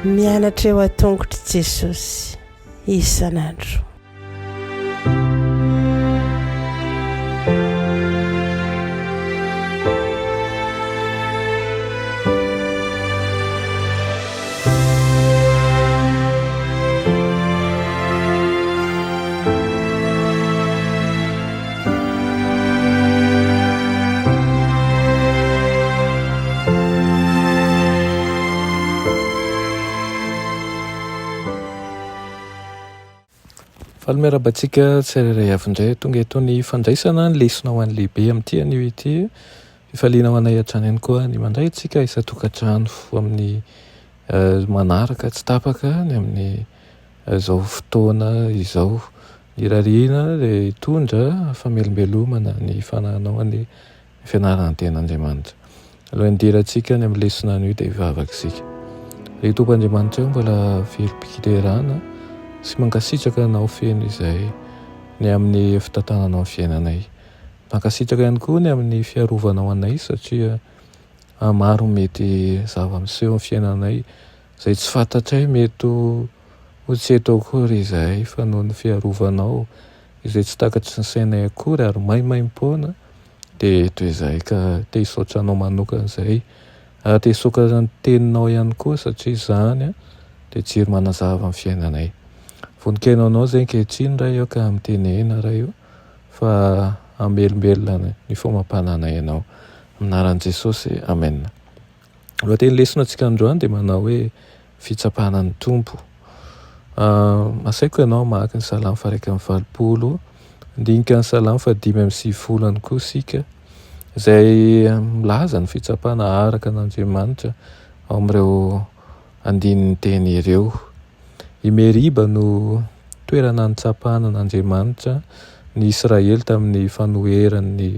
Mianatra eo an-tongotr'i Jesosy isan'andro. Faly miarahaba antsika tsirairay avy indray tonga eto ny fandraisana ny lesona ho an'ny lehibe amin'ity anio ity. Fifaliana ho anay hatrany ihany koa ny mandray antsika isan-tokantrano amin'ny eh, manaraka tsy tapaka ny amin'ny izao fotoana izao. Ny irariana dia hitondra famelombelomana ny fanahinao anie ny fianarana ny Tenin'Andriamanitra. Alohan'ny hidirantsika any amin'ny lesona anio dia hivavaka isika. Ry Tompo Andriamanitra ô, mbola velom-piderana sy mankasitraka Anao feno izay ny amin'ny fitantananao ny fiainanay. Mankasitraka ihany koa ny amin'ny fiarovanao anay satria maro mety zava-miseho amin'ny fiainanay izay tsy fantatray mety ho tsy eto akory izahay fa noho ny fiarovanao izay tsy takatry ny sainay akory ary maimaimpoana dia eto izahay ka te hisaotra anao manokana izahay ary te hisaotra ny teninao ihany koa satria izany dia jiro manazava ny fiainanay. Vonon-kaino anao izay ankehitriny Ray ô ka mitenena Ray ô fa hamelombelona ny fomam-pananay ianao. Amin'ny anaran'i Jesosy, Amen. Lohateny lesona antsika androany dia manao hoe fitsapana ny Tompo. Asaiko ianao hamaky ny Salamo faha-81, handinika ny Salamo faha-95 ihany koa isika, izay milaza ny fitsapana araka an'Andriamanitra ao amin'ireo andininy teny ireo. I Meriba no toerana nitsapana an'Andriamanitra ny Israely tamin'ny fanoherany ny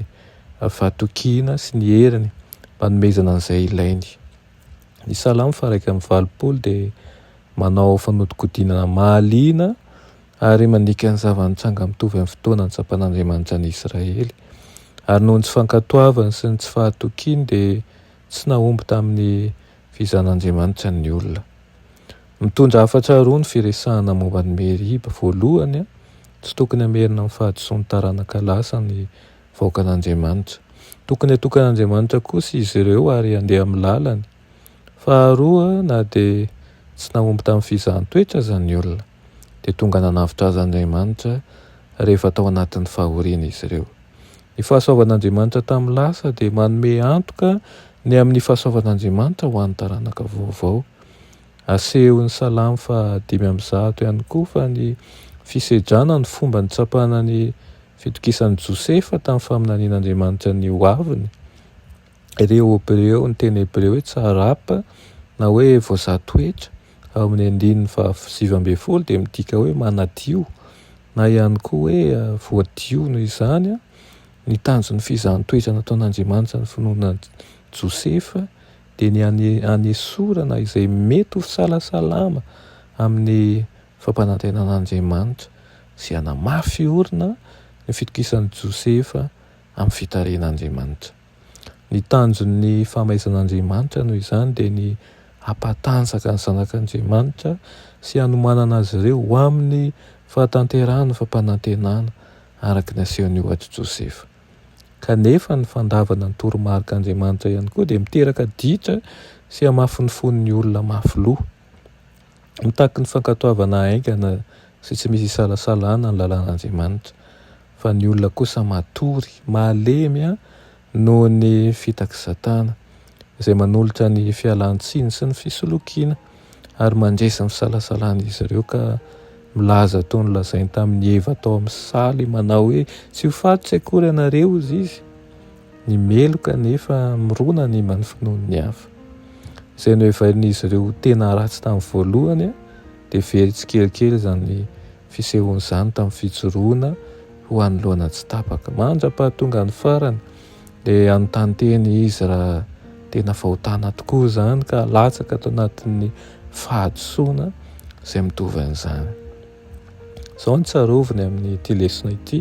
fahatokiana sy ny heriny mba hanomezana an'izay ilainy. Ny Salamo faha-81 dia manao fanodikodinana mahaliana ary mandika ny zava-nitranga mitovy amin'ny fotoana nitsapan'Andriamanitra ny Israely. Ary noho ny tsy fankatoavany sy ny tsy fahatokiany dia tsy nahomby tamin'ny fizan'Andriamanitra ny olona. Mitondra hafatra roa ny firesahana momba an'i Meriba. Voalohany, tsy tokony hamerina amin'ny fahadisoan'ny taranaka lasa ny vahoakan'Andriamanitra. Tokony hatoky an'Andriamanitra kosa izy ireo ary handeha amin'ny lalany. Faharoa, na dia tsy nahomby tamin'ny fizahan-toetra aza ny olona, dia tonga nanavotra azy Andriamanitra rehefa tao anatin'ny fahoriana izy ireo. Ny fahasoavan'Andriamanitra tamin'ny lasa dia manome antoka ny amin'ny fahasoavan'Andriamanitra ho an'ny taranaka vaovao. Asehon'ny Salamo faha 105 ihany koa fa ny fisedrana ny fomba nitsapana ny fitokisan'i Josefa tamin'ny faminanian'Andriamanitra ny ho aviny. Ireo Hebreo, ny teny hebreo hoe tsarap na hoe voazaha toetra ao amin'ny andininy faha 19 dia midika hoe manadio na ihany koa hoe voadio. Noho izany, ny tanjon'ny fizahan-toetra nataon'Andriamanitra ny finoana Josefa dia ny hanesorana izay mety ho fisalasalana amin'ny fampanantenan'Andriamanitra sy hanamafy orina ny fitokisan'i Josefa amin'ny fitarihan'Andriamanitra. Ny tanjon'ny famaizan'Andriamanitra noho izany dia ny hampatanjaka ny zanak'Andriamanitra sy hanomanana azy ireo ho amin'ny fahatanterahan'ny fampanantenana araka ny asehon'ny ohatr'i Josefa. Kanefa ny fandavana ny toromarik'Andriamanitra ihany koa dia miteraka ditra sy hamafin'ny fon'ny olona mafy loha. Mitaky ny fankatoavana haingana sy tsy misy isalasalana ny lalàn'Andriamanitra, fa ny olona kosa matory, malemy noho ny fitak'i Satana, izay manolotra ny fialan-tsiny sy ny fisolokiana ary mandresy ny fisalasalan'izy ireo ka milaza toy ny lazainy tamin'i Eva tao amin'ny saly manao hoe tsy ho faty tsy akory ianareo hozy izy. Ny meloka anefa mirona hanimba ny finoan'ny hafa. Izay noheverin'izy ireo ho tena ratsy tamin'ny voalohany dia very tsikelikely izany fisehoany izany tamin'ny fijoroana ho anoloana tsy tapaka. Mandra-pahatonga ny farany dia hanontany tena izy raha tena fahotana tokoa izany ka latsaka ato anatin'ny fahadisoana izay mitovy an'izany. Izao no tsaroviny amin'ity lesona ity,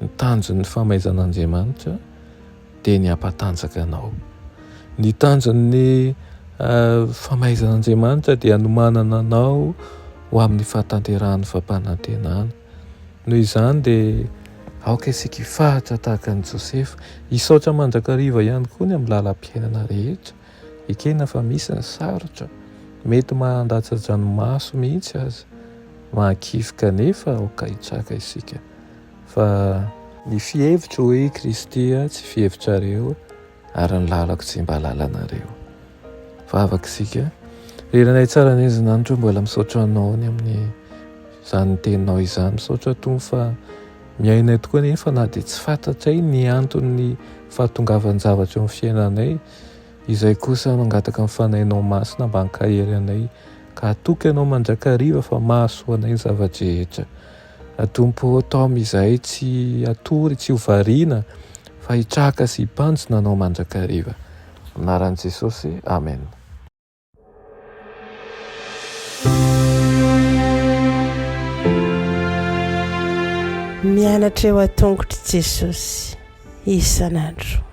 ny tanjon'ny famaizan'Andriamanitra. dia ny hampatanjaka anao. Ny tanjon'ny famaizan'Andriamanitra dia hanomanana anao ho amin'ny fahatanterahan'ny fampanantenana. Noho izany dia aoka isika hifahatra tahaka an'i Josefa, hisaotra mandrakariva ihany koa ny amin'ny lalam-piainana rehetra. Ekena fa misy ny sarotra, mety mahandatsa-dranomaso mihitsy aza, mahakivy kanefa aoka hitraka isika fa ny fihevitro hoy Kristy tsy fihevitrareo ary ny lalako tsy mba lalanareo. Vavaka isika. Ry Rainay tsara ny Andriamanitra mbola misaotra anao ny amin'ny izany teninao izany. Misaotra Tompo fa miainay tokoa nefa na dia tsy fantatray ny anton'ny fahatongavan-javatra eo amin'ny fiainanay. Izay kosa mangataka ny Fanahinao Masina mba hankahery anay ka hatoky Anao mandrakariva fa mahasoa anay ny zava-drehetra. Tompo ô, taomy izahay tsy hatory, tsy ho variana fa hitraka sy hibanjina Anao mandrakariva. Amin'ny anaran'i Jesosy, Amen. Mianatra eo an-tongotr'i Jesosy isan'andro.